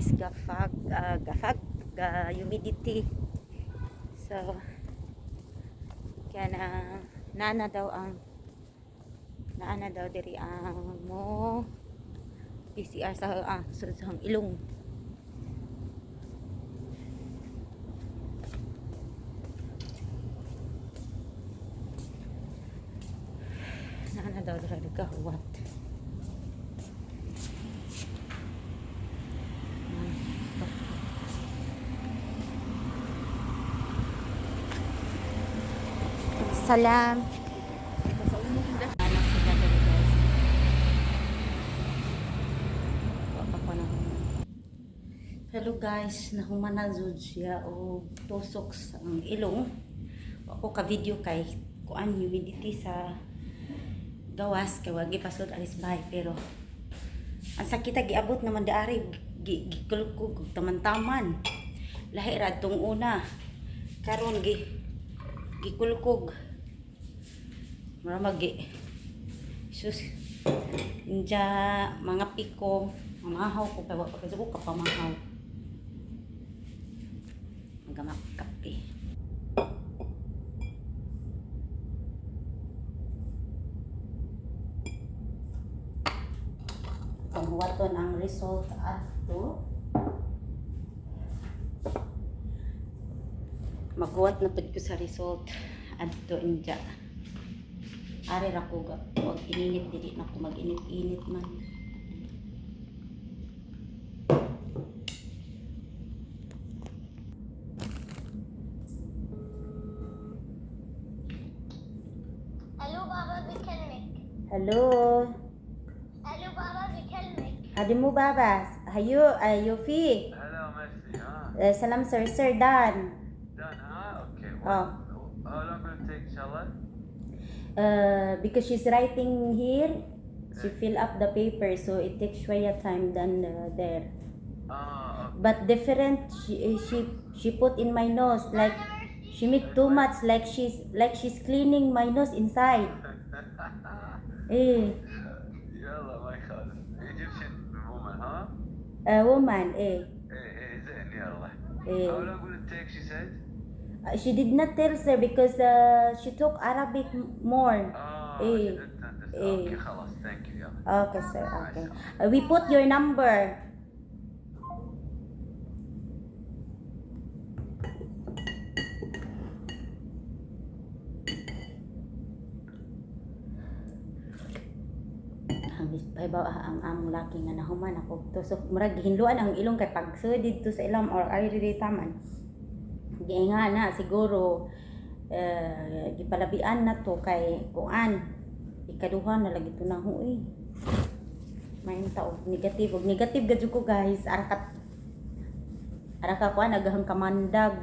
Guys, ga-fog, ga-fog, ga humidity. So kaya na nana daw ang naana daw diri ang mo PCR sa ilong. Naana daw diri nagahuwat. Salam. Ano sila diri, guys. Wa pa ko na. Hello guys, nahuman na jud siya og tusok sa ang ilong. Wa ko ka video kay kuan, humidity sa gawas, kay wagi pasod alis bahay, pero ang sakit, giabot naman daari, gi gikulkog og taman-taman. Lahi ra tong una. Karon gi gikulkog. Mura magi. Sus. Inja mga piko, mamahaw ko kay wa pa kasi ko kapamahaw. Magamak kape. Itong huwaton ang result adto. Maghuwat na pud ko sa result adto inja. Ari ra ko ga wag ininit, dili na ko mag-init-init man. الو، بابا بيكلمك. Hello. الو، بابا بيكلمك. هذه مو بابا، هيو يوفي. هلا ميرسي ها. سلام sir, sir Dan. Done, huh? Okay. Oh. How long will it take, إن شاء الله؟ Because she's writing here, she fill up the paper, so it takes شوية time than there. Ah, okay. But different, she put in my nose like she make too much, like she's cleaning my nose inside. Eh, يلا ما يخالف. Egyptian woman, huh? A woman, eh. ايه ايه زين يلا. Eh. How long will it take, she said? She did not tell, sir, because she took Arabic more. Ah, Eh. she didn't understand. Eh. Okay, خلاص, thank you, يلا. Okay, sir. Okay. We put your number. Ang ba ang among laki nga nahuman ako tusok, murag gihinluan ang ilong kay pagsud didto sa ilam or ari diri taman. Giinga na siguro, gipalabian na to kay kuan, ikaduha na lagi to na eh. Main ta og negative, og negative gud ko, guys. Ara ka kuan, agahang kamandag.